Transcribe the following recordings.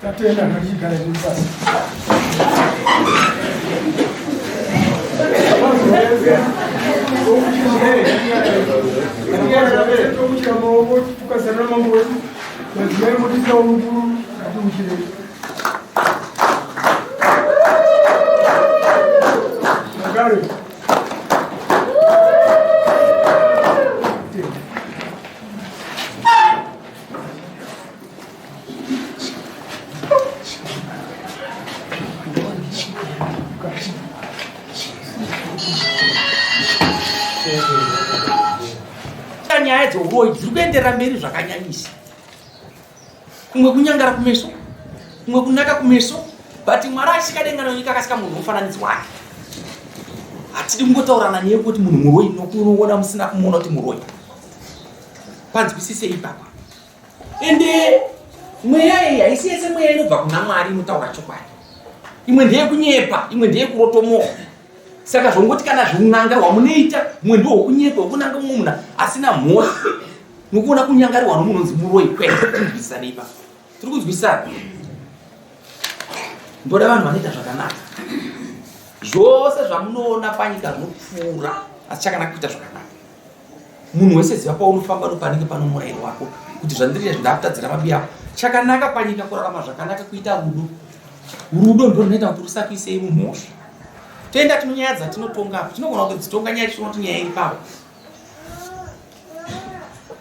Tatenda ngatichigara zviri pasi. Tokuchira maoko tukazarura mambo wedu madzimai motisawo mukuru ngatiuchirei. Magare. Nyaya dzeuroyi dziri kuenderera mberi zvakanyanyisa. Kumwe kunyangara kumeso, kumwe kunaka kumeso, but Mwari achisika denga nenyika akasika munhu mufananidzo wake. Hatidi kungotaurana neye kuti munhu muroyi nokunoona musina kumuona kuti muroyi. Panzwisise ipapa. Ende mweya iyi haisi yese mweya inobva kuna Mwari inotaura chokwadi. Imwe ndeyekunyepa, imwe ndeyekurotomoka. Saka zvongoti kana zveun'anga hwamunoita mumwe ndiwo hwekunyepa hwekunanga mumwe munhu asina mhosva nokuona kunyangarirwa nomunhu unonzi muroyi kwete tinzwisisane ipapo tiri kunzwisisana ndoda vanhu vanoita zvakanaka zvose zvamunoona panyika zvinopfuura asi chakanaka kuita zvakanaka munhu wese ziva paunofamba nopanenge pano murayiro wako kuti zvandiri izvi ndakutadzira mabi ako chakanaka panyika kurarama zvakanaka kuita rudo rudo ndo runoita kuti rusakuisei mumhosva toenda tinonyaya dzatinotonga apo tinogona kudzitonga nyaya tichiona kuti nyaya iri pavo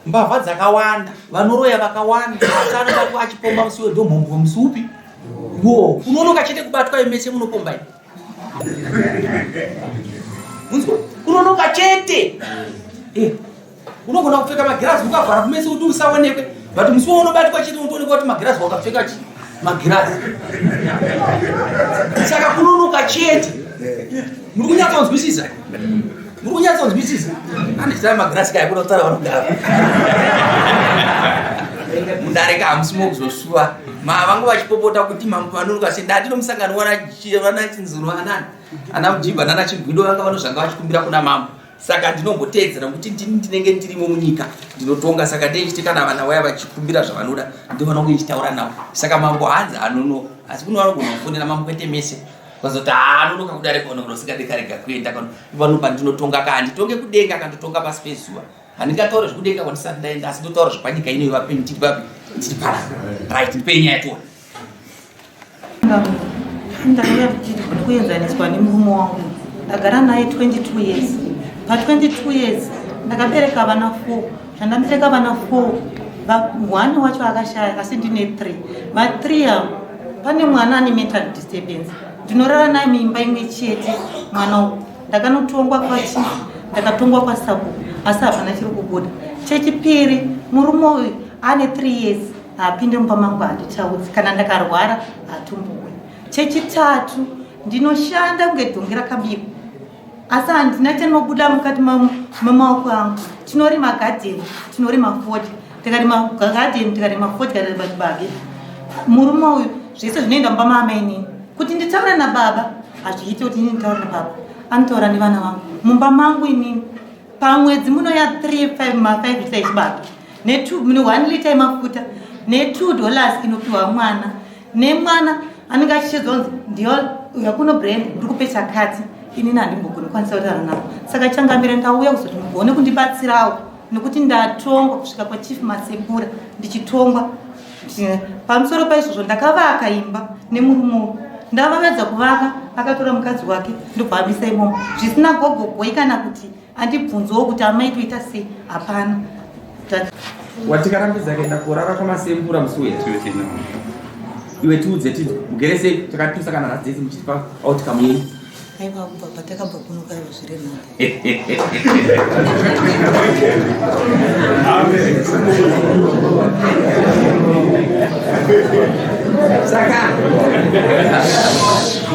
mbavha dzakawanda vanoroya vakawanda asi anobatwa achipomba musi wedomhombwe musi upi wo kunonoka chete kubatwa imese munopomba ii Unzwa? Kunonoka chete. Eh. Unogona kupfeka magirazi ukavhara kumeso kuti usaonekwe. But musi waunobatwa chete unotoonekwa kuti magirazi wakapfeka chi magirazi. Saka kunonoka chete. Muri kunyatsonzwisisa? Muri kunyatsonzwisisa? Andisai magirazi kaya kuda kutaura vanogara. Mudare ka hamusi mokuzosuwa. Ma vangu vachipopota kuti mambo vanonoka sei. Ndati nomusangano wana vana chinzuro anani ana mujibha nana chigwido vanga vanozvanga vachikumbira kuna mambo saka ndinomboteedzera nokuti ndini ndinenge ndirimo munyika ndinotonga saka ndeichiti kana vana waya vachikumbira zvavanoda ndovana kunge ndichitaura navo saka mambo hanzi anono asi kuno vanogona kufonera mambo kwete mese vazoti haanonoka kudare kona kuno usingade karega kuenda kano ivano pandinotonga ka handitonge kudenga kandotonga pasi pezuva handingataure zvekudenga kwandisati ndaenda asi ndotaura zvepanyika ino ivapenyu tiri papi tiri para right ndipei nyaya tiona Ndauya kuenzaniswa nemurume wangu. Ndagara naye 22 years. Pa 22 years ndakabereka vana 4. Zvandabereka vana 4 one wacho akashaya asi ndine 3. Ma 3 avo pane mwana ane mental disturbance. Ndinorara naye muimba imwe chete mwana uyu. Ndakanotongwa kwachief, ndakatongwa kwasabhuku asi hapana chiri kubuda. Chechipiri murume uyu ane 3 years haapinde mumba mangu handitaudzi kana ndakarwara hatombowe chechitatu ndinoshanda kunge dhongi rakabikwa asi handina chanobuda mukati memaoko angu tinorima gadheni tinorima fodya tikarima gadheni tikarima fodya tikarima chibage murume uyu zvese zvinoenda mumba maamainini kuti nditaure nababa hazviite kuti inini nditaure nababa anotaura nevana vangu mumba mangu inini pamwedzi munoya 3 5 ma 5 lita echibage ne 1 lita yemafuta ne 2 dollars inopiwa mwana nemwana anenge achichedzwa kunzi ndiyo uya kuno brand ndikupe chakati inini handimbogoni kwanisa kutaura navo saka changamire ndauya kuzoti mugone kundibatsirawo nekuti ndatongwa kusvika kwachief masembura ndichitongwa pamusoro paizvozvo ndakavaka imba nemurume ndavavedza kuvaka akatora mukadzi wake ndobva amisa imomo zvisina gogogoi kana kuti andibvunzewo kuti amai toita sei hapana watikarambidza kuenda kurara kwamasembura musi uya iwe tiudze tidzo mugere sei takatusa kana radzidzi muchitipa outcome yenyu. Aiwa, kubva patakabva kuno kwaiva zviri nani. Saka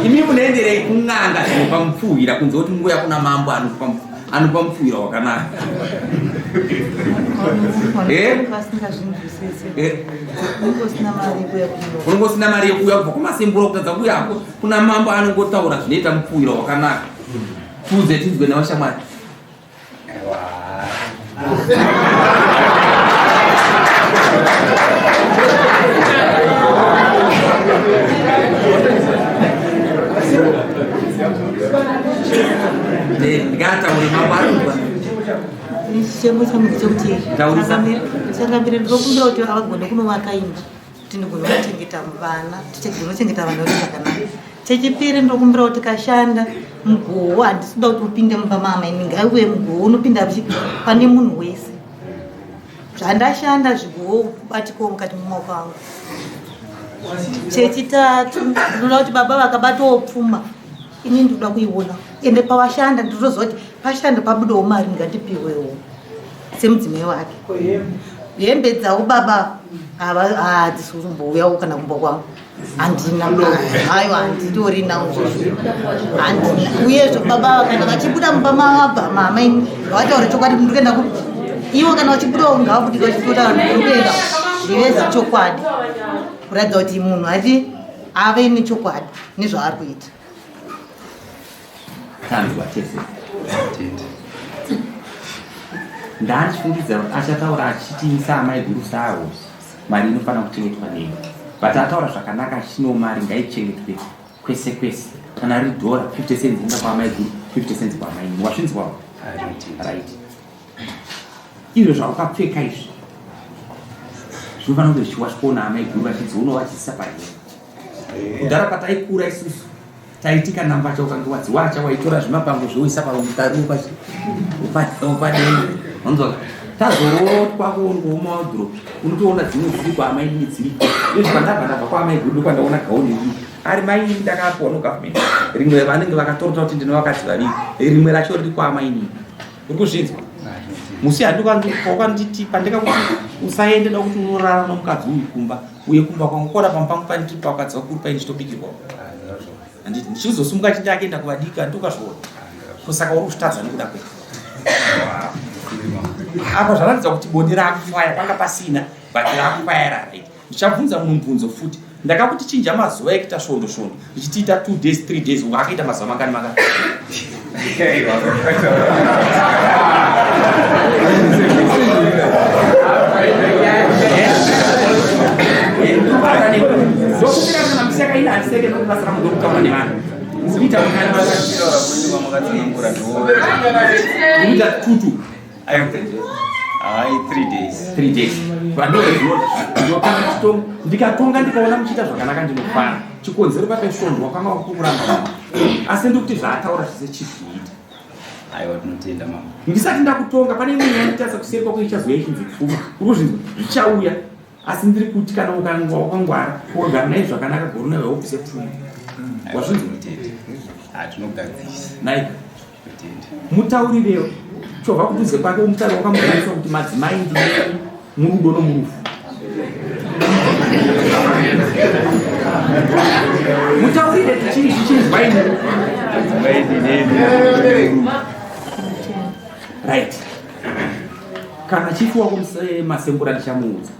imi munoenderei kun'anga zvinopa mupfuhwira kunze kuti munguya kuna mambo anopa mupfuhwira wakanaka? Eh? Vasingazvinzwisisi. Eh? Unenge usina mari yekuuya kuno. Unenge usina mari yekuuya kubva kumasembura kutadza kuuyako kuna mambo anongotaura zvinoita mupfuhwira wakanaka. Tuudze tinzwe navashamwari. Aiwa. Ndingataure mambo anobva. Chichemo changu ndechekuti Taurisa. Changamire, ndinokumbira kuti avagone kunovaka imba kuti ndigone kuchengeta vana, tigone kuchengeta vana vedu zvakanaka. Chechipiri, ndinokumbira kuti kashanda mugowo, handisi kuda kuti upinde mumba maamai, ngauye mugowo unopinda pane munhu wese. Zvandashanda zvigowo kubatikawo mukati memaoko angu. Chechitatu, ndinoda kuti baba vakabatawo pfuma, ini ndinoda kuiona, ende pavashanda ndinotoziva kuti pashanda pabudawo mari, ngatipiwewo semudzimai wake. Hembe dzavo baba hadzisi kumbouyawo kana kumba kwangu, handina, aiwa, handitorinawo zvozvo, handina. Uyezve baba kana vachibuda mumba mavabva mama, ngavataure chokwadi, ndiri kuenda kupi. Ivo kana vachibudawo ngavabudike vachitotaura, ndiri kuenda, ndiveza chokwadi, kuratidza kuti munhu ati ave nechokwadi nezvaari kuita. Tanzwa tese. Ndandichifungidzira kuti achataura achiti saamai guru sawo mari inofanira kuchengetwa nei, but ataura zvakanaka achitino mari ngaichengetwe kwese kwese. Kana riri dhora, 50 cents enda kwaamai guru, 50 cents kwaamai nini. Wazvinzwawo? Right. Izvo zvawakapfeka izvi zvinofanira kunge zvichiwashwawo naamai guru, vachidzionawo, vachiisa pahembe. Kudhara pataikura isusu taitika nambacha ukange wadziwacha, waitora zvimapango zvoisa pamutari upadei. Wanzwa? Tazorotwa kuongomawadhuro, unotoona dzimwe dziri kwaamainini dziriko. Izvi pandabva ndabva kwaamai guru, ndokwandaona gauni riri ari mainini, ndakapiwa nogovernment. Rimwe vanenge vakatorota kuti ndine vakadzi vaviri, rimwe racho riri kwaamainini. Uri kuzvinzwa? Musi handikanditi pandikakuti usaende, da kuti unorara nomukadzi uyu kumba, uye kumba kwangu kora pamba pangu pandiri pakadzi vakuru paini chitobikirwa, handiti? Ndichizosumuka chiti akaenda kuvadiki, handiti ukazviona? Kusaka uri kuzvitadza nekuda kwe apa zvaratidza kuti bonde rakufaya panga pasina, but rakufaya. Right, ndichabvunza munhu mubvunzo futi. Ndakakuti chinja mazuva ekuita svondo svondo, ndichitiita 2 days, 3 days, akaita mazuva mangani mangani? Ndokumbira kana musiyakaina handiseke nokuti basa rangu ndokutaura nevanhu. Mukuita mangani? Mukuita tutu? Hai, 3 days. 3 days. Ndikatonga ndikaona muchiita zvakanaka, ndinofara. Chikonzero papesvondo wakanga wakuramba, asi ndikuti zvaataura zvese chizviita. Aiwa, tinotenda mama. Ndisati ndakutonga, pane imwe nyaya nditarisa kuseri kwako ichazouya ichinzi pfuma. Uri kuzvinzwa? Zvichauya, asi ndiri kuti kana ukanga wakangwara, ukagara naye zvakanaka, gore unawe ubvise pfuma. Wazvinzwa? Tinotenda, hatinogadzisa. Naika. Tinotenda. Mutaurirewo chovha kudhuze kwake, umutauri wakamugarisa kuti madzimai ndineni murudo nomurufu. Mutaurire tichinzwa ini. Madzimai ndineni. Right, kana chifu wako Masembura ndichamuudza.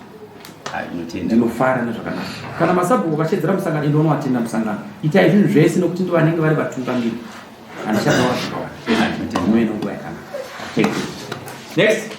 Tinotenda. Ndinofara nezvakanaka. Kana masabhuku vachedzera musangano, ende unovatenda musangano. Itai zvinhu zvese nokuti ndo vanenge vari vatungamiri. Handichataura zvakawanda. Muve nenguva yakanaka. Thank you. Next.